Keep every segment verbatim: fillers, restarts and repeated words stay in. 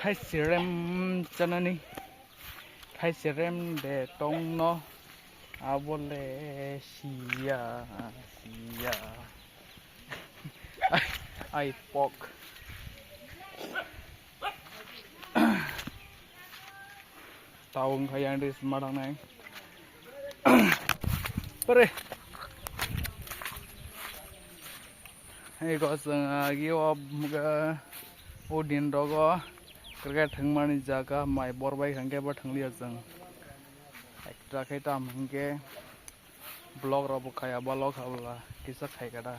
Khai serem chanani. Khai serem de tongno. Abole siya, siya. Ai, ai pok. Tao wngkha yang de sma thangnai. Pare. Ego chwng agi o, o din rogo cricket thwngmani jaga mai bor bai hwnkhe bo thwngliya chwng. Ektra khe tam hwnkhe vlog rok bo khaya balok habla kisa khai kada.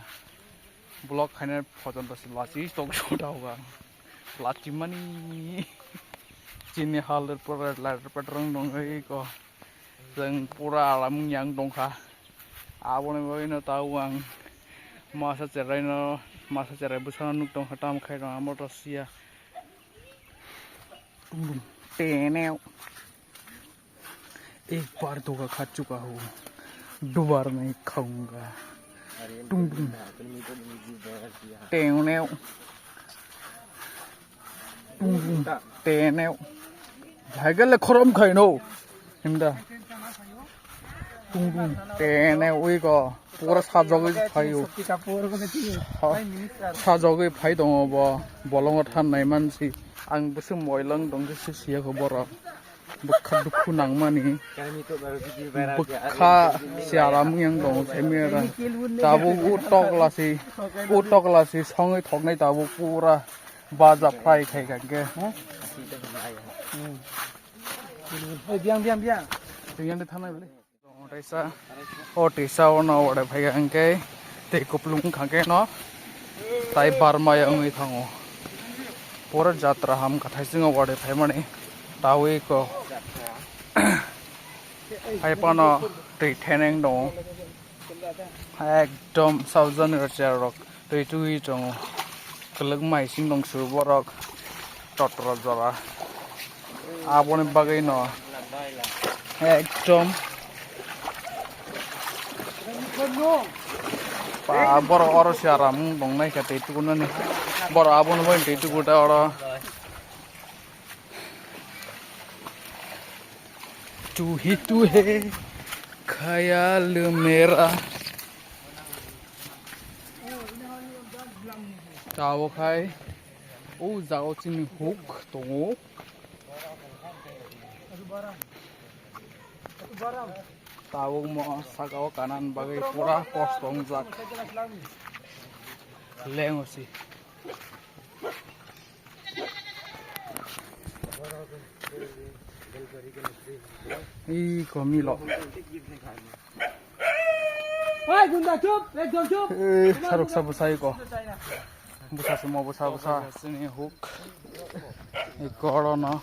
Vlog khaina photon to lachi tok sota hoga. Lachi mani chini hal pura ladder patrang dong ego. Chwng pura alam yang tongkha. Aboni bagwino tao ang masa cheraino, masa cherai bwsano nuk tongkha, tamo khai rw amo to siya. Tung tung. Teneo. Ek bar doga kha chuka ho. Dubar nahi khaunga. Tung tung. Teneo. Tung tung. Teneo. Hai gale khorom khaino. Hinda. Tung tung. Teneo ui ko. Pura sajagwi phaio. Sa-, sajagwi phai tongo bo. Bolongo than nai mansi. Ang bwswk moilang tongkhe se siya kho borok. Bwkha dukhu nangmani. Bwkha siaram yang tongo se mera. Tabuk o tokla si, o tokla si songwi thoknai tabuk pura baja fry khai kha khe. Oi, biang, biang, biang. Twi yang de thanai bole. O tisa, o tisa o no ore phai ang khe tei kuplung kha khe no tai barma ya wngwi thango. Pura jatra ham kathai singo ore phai mani tawi ko. Hai pano twi theneng dong. Ekdom saujani rok chair rok. Twi twi tongo. Kwlwk mai sing tong su borok. Totro jora. Aboni bagwi no. Ekdom. Ba borok oro se aram wng tong nai khe twi tuku nani. Borok aboni bagwi twi tuku ta oro. Tu hi tu he khayal mera. Tabo khai o jaga chini huk tongo. Tabuk mo saka o kanan bagwi pura kosto wngjak. Lengo si. Iko milo. Oi, gunda, chup, ekdom chup. Eh, saruk sa bwsa iko. Bwsa sumo, bwsa, bwsa. Sini hook. Iko oro no.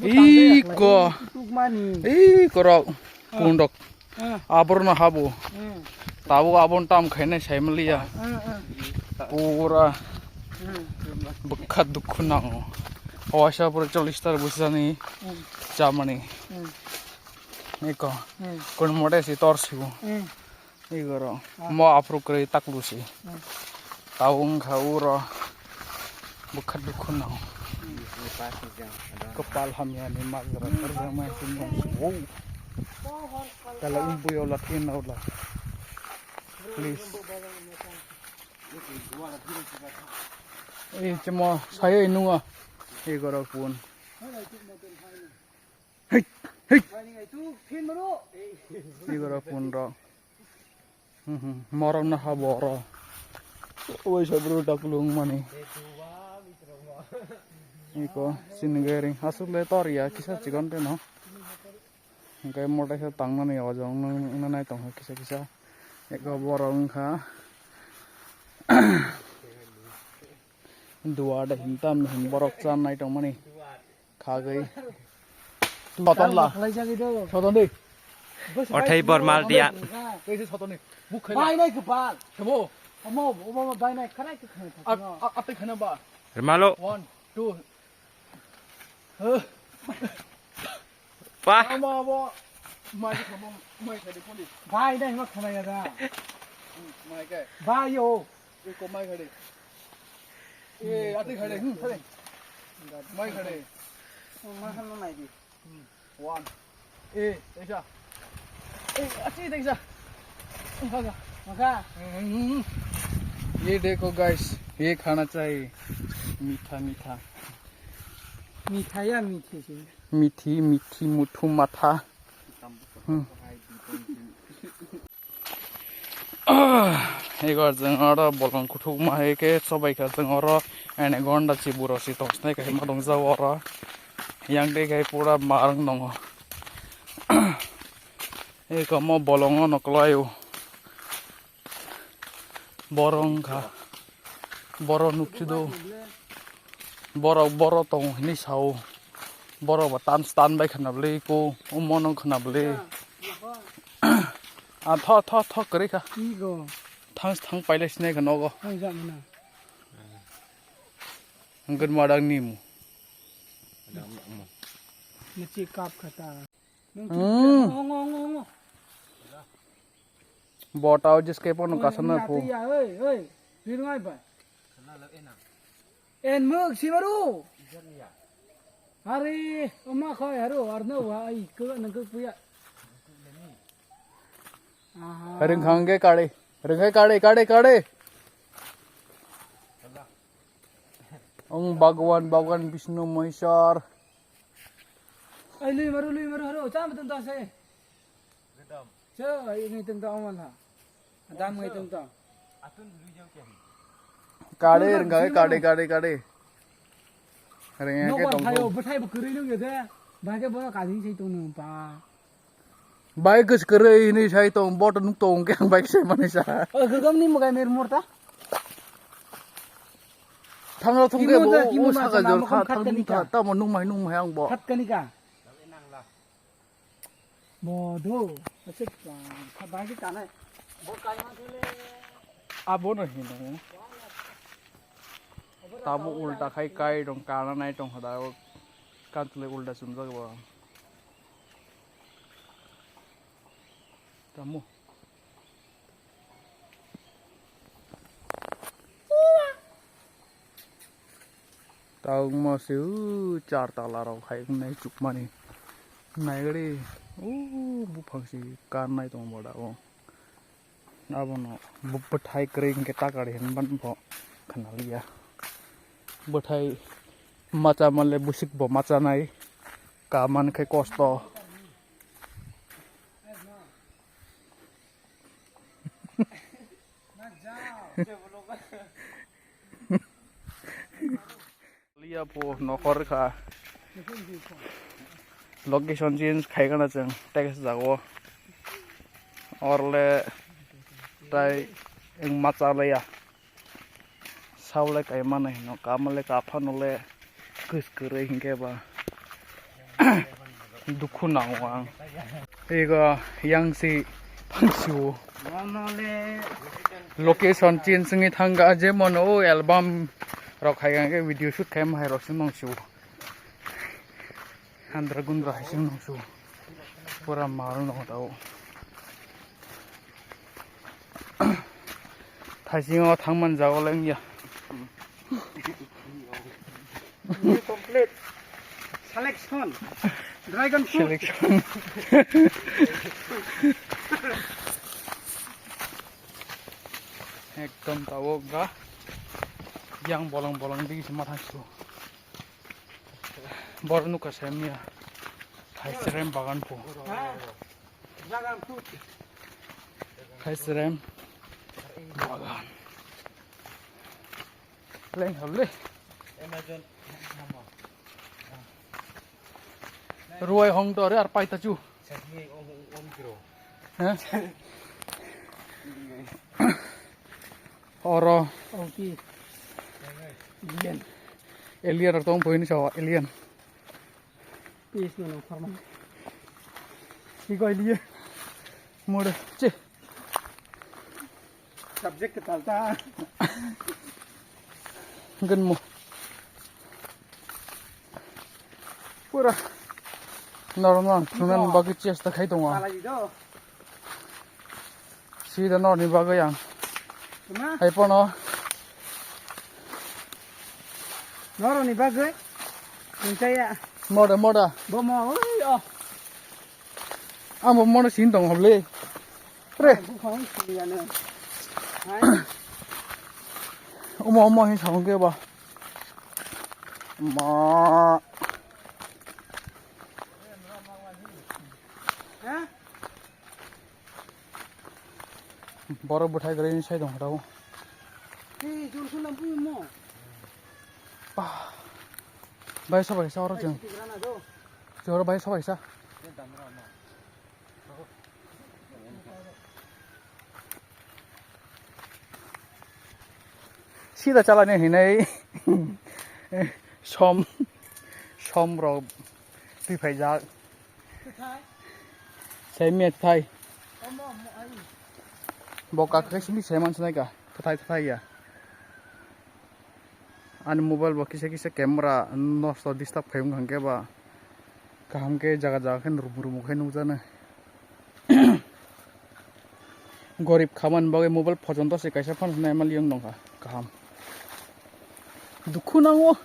Iko. Tukmani. Iko rok. Kundok. Ah. Abor no habo. Hmm. Tabuk abon tam khainai saimaliya. Ah, ah. Pura. Hmm. Bwkha dukhu nango. Owaisa pura chollish tar bwsani. Hmm. Chamani. Hmm. Iko. Hmm. Kun mode si tor sibu. Hmm. Igoro. Ah. Mo aphuru kwrwi taklu si. Hmm. Tau wngkha uro bwkha dukhu no. Kwpal hamya ni majra kwrwngma tongmung si. Wow. Kala umbuyo la thin na ula. Please. Eh, chemo sayo inunga. Igoro pun. Hei, hei. Igoro pun ro. Hmm, hmm. Morok no ha boro. Oi sa bro daklung mani. Iko sini gering asuk le tor ya kisa chikon te no. Hingke motai sa tang mani o jong nang nang nai tong kisa kisa. Iko borok wngkha. Duar da hintam hin borok cha nai tong mani. Khagwi. Soton la. Soton de. Othai bormal dia. Tei se soton ni. Buk khai la. Bai nai kwpal. Semo. Omo, omo bai nai kharai khe khna. At, at, at khna ba. Rmalo. One, two. Huh. Pa. Ama bo. Mai khamo, mai khadi poli. Bai nai ma khna ya da. Mai kai. Bai yo. Eko mai khadi. Eh, ati khade, hmm, khade. Mai khade. Ma khan no nai di. One. Eh, teisa. Eh, achi teisa. Maka. Maka. Hmm. ये देखो गाइस, ये खाना चाहिए। मीठा मीठा। मीठा या मीठी से? मीठी मीठी मुठू माथा। Hmm. Igor jeng oro bolong kuthuk ma hai khe chobai kha jeng oro ene gonda si buro si tong snai khe ma tong jago oro yang dei khe pura marwng nongo. Eko mo bolongo no kwlaio. Borok wngkha. Borok nukchido. Borok, borok tongo hinwi sao. Borok bo tan, tan bai khwna bwlwi ko. Omo no khwna bwlwi. Ah, tho, tho, tho, kwrwi kha. Thang, thang pailai sinai kha nogo. Hwnkhe madang nimu. Nachi kap khata. Hmm. Botao jiske pono kasana phu. Oi, oi. Ringai bai. En muk simaru. Hari, oma khoi haru, arno wa ai ko nang ko puya. Aha. Ringkhang ke kare. Ringkhang kare, kare, kare. Ang Bhagwan, Bhagwan Vishnu Maheshwar. Ai lui maru, lui maru haru, cham tum ta se. Che, ai ngi tum ta amal ha. Dam ngi tum ta. Kade rengga kade, kade, kade. Rengga ke tong. Bwthai bo kwrwi nung de. Ba ke bo kajing sei tong nung pa. Bai kwswk kwrwi hinwi sai tong, bo to nuk tong khe ang bai sai manwi sa. O, gwgwmni mwgai mer morta. Thanglo thung khe bo, o saka jor kha, thang nung tha, tamo nung mai nung mai ang bo. Phat kani ka? Bo do. Ase ka, ka bai ka nai. Bo kai ma thele. Abo no hino. Tabo ulta khai kai tong, kana nai tong hada o. Kantle ulta sumjak bo. Tamo. Tangma se u char tala rok hai nai chukmani. Nai gari u buphang si kan nai tong boda o. Abono bu-, bwthai kwrwi hinkhe takari hinban bo khwnaliya. Bwthai macha manle bwswk bo machanai. Kaman khe kosto. Liya po nokhor kha. Location change khai kana chwng text jago. Orle tai wng macha leya. Saulai kaimani hino, kamalai kaphanole kwskwrwi hinkhe ba dukhu nango ang. Ego yang si phangsio. Location change wngwi thangkha, jemon o album rok hai khe video shoot khaima hai rok se mangsio. Handra gundra hai se mangsio. Pura marwng nongo tao. Thaisingo thangman jago le wngya. New complete selection. Dragon fruit. Selection. Ekdom tao ga. Yang bolong bolong digi se mathang su. Bor nukha se miya. Thai serem bagan po. Ha? Dragon fruit. Khai serem bagan. Leng hable. Amazon. Ruai hong dore ar paita chu. Sagi om, om kiro. He? Oro. Ongki. Alien. Alien rok tong boini sawa alien. Pis no no farma. Ki koi liye. Mode che. Subject ke talta. Gan mo. Pura normal sunan bagwi chesta khai tongo. Pala di do. Sida norni bagwi ang. Kema? Hai pono. Norni bagwi? Tongchaya. Moda, moda. Bo mo, oi, oh. Ang bo moda sin tong hable. Re. Bukhang siyano. Hai. Omo, omo hin samung ke ba. Ma. Ha? Borok bwthai kwrwi sai tong kha tabuk. Tei jol kheno bui mo. Bah. Bai sobai sa oro chwng. Chwng oro bai sobai sa. Sida chalani hinai som, som rok twi phaijak. Sai miya thai. Bo kaka simi sai man sinai ka. Thai thai ya. Ani mobile bo kisa kisa camera nosto disturb khai wngkha hwnkhe ba kaham khe jaga jaga khe rumu rumu khe nukjaknai. Gorib khamani bagwi mobile phochonto se kaisa phano nai mali wng nongkha kaham. Dukhu nango.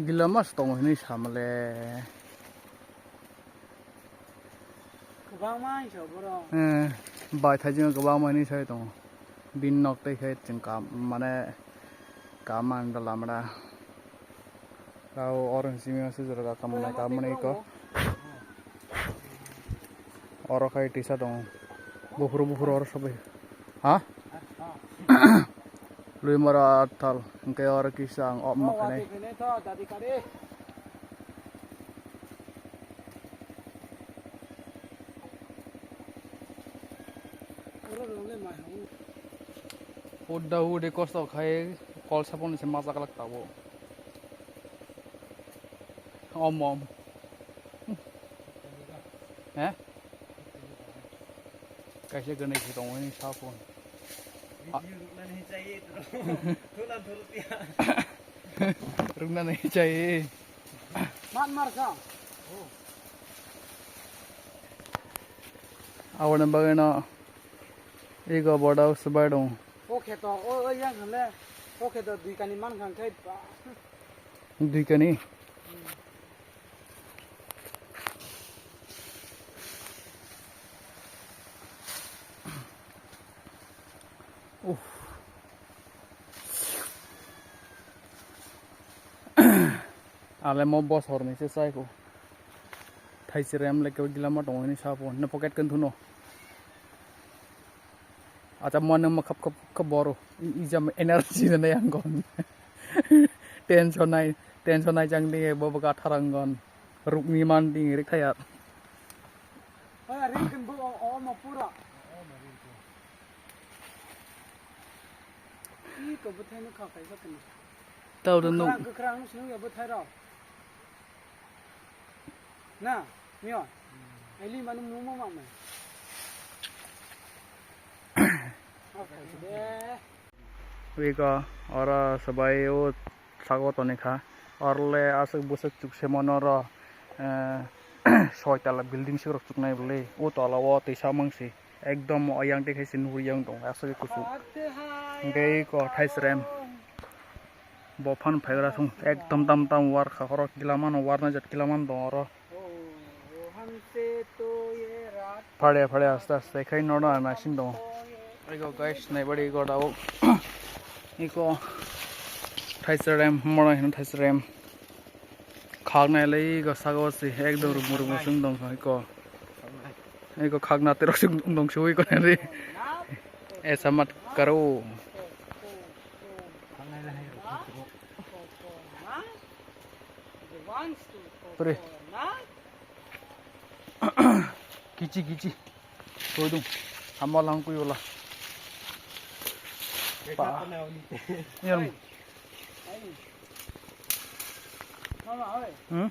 Gila mas tongo hinwi samale. Kwbangma hinsa borok. Eh, bai thaijingo kwbangma hinwi sai tongo. Bini nok tei khe chwng kam, mane, kam man da lamra. Tao oro simi se jora ka kam nai kam mani ko. Oro khai tisa tongo. Buphuru buphuru oro sobai. Ha? Lui mara tal. Hwnkhe oro kisa ang op ma khanai. Udda ude kosto khai kol sapon se macha kalak tabo. Om om. He? Kaisa gwnwi se tongo ni sapon. Video ruknani chai, thulan thurut ya. Ruknani chai. Man mar sa. Aboni bagwi no ego boda swbai dong. O kheto, o, o yang hale. O kheto dui kani man khang khai ba. Dui kani. Uff. Ale mo bosorni se chai kho. Thaisrem le kebo gila ma tongo hini sapo. Ne pocket kan thuno. Acha mo nang ma khap khap khap boro. I, ijam energy na yang kon. Tension nai, tension nai jang ding bo baka tharang kon. Rukni man ding rik thayat. Oya ring kan bo o, o mo pura. Ih, to bwthai no kha kaisa kani. Tao da nuk. Kwkhwrang, kwkhwrang no swnam ya bwthai rok. Na, miyo. Aili manu mumo ma mai. Oke, de. Wiko, oro sabai o sago toni kha. Orle aswk bwswk chukse mono ro, eh, soi tala building se rok chuknai bwle. O tola o twi samang se. Ekdom o yang twi khai se nugui yang tong aswk kuchuk. Hingke iko thaisrem. Bo phan phaigra thung. Ekdom tam tam war kha oro kilaman war na jat kilaman tong oro. Phare phare aste aste khai nono naising tongo. Ego guys, naibari ego dao. Iko thaisrem, moro hino thaisrem. Khaknai le ego saka o se ekdom rumu rumu sung tong iko. Iko khakna terok sung tong se iko nari. Esa mat karo. Pre. Kichi kichi. Soi dung. Hamba lang kui wala. Pa. Yan. Mama, oi. Hmm?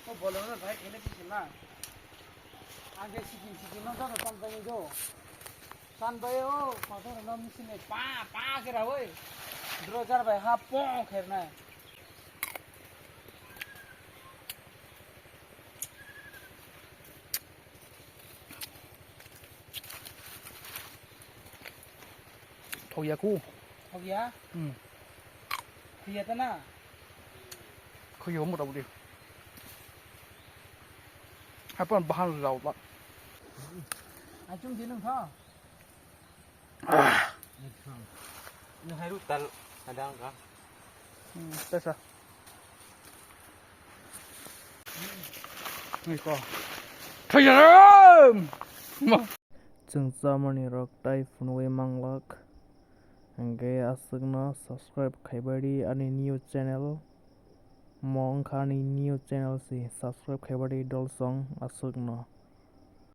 O bolong na bhai khele kichi na. Age sikin sikin no jano tan bai do. Tan bai o, pathor no machine pa pa kera oi. Drojar bai ha po kherna. Yaku. Khogya? Hmm. Khogya ta na? Khogya motamuti. Apa bahan rau la. Achung di nung tho. Ni hai ru tal ada ang ka. Hmm, pesa. Ni ko. Thayam! Ma. Chwng chamani rok tai phunugwi manglak. Hwnkhe aswkno subscribe khaibai di ani new channel. Mo wngkha ani new channel si, subscribe khaibai di dolsong aswkno.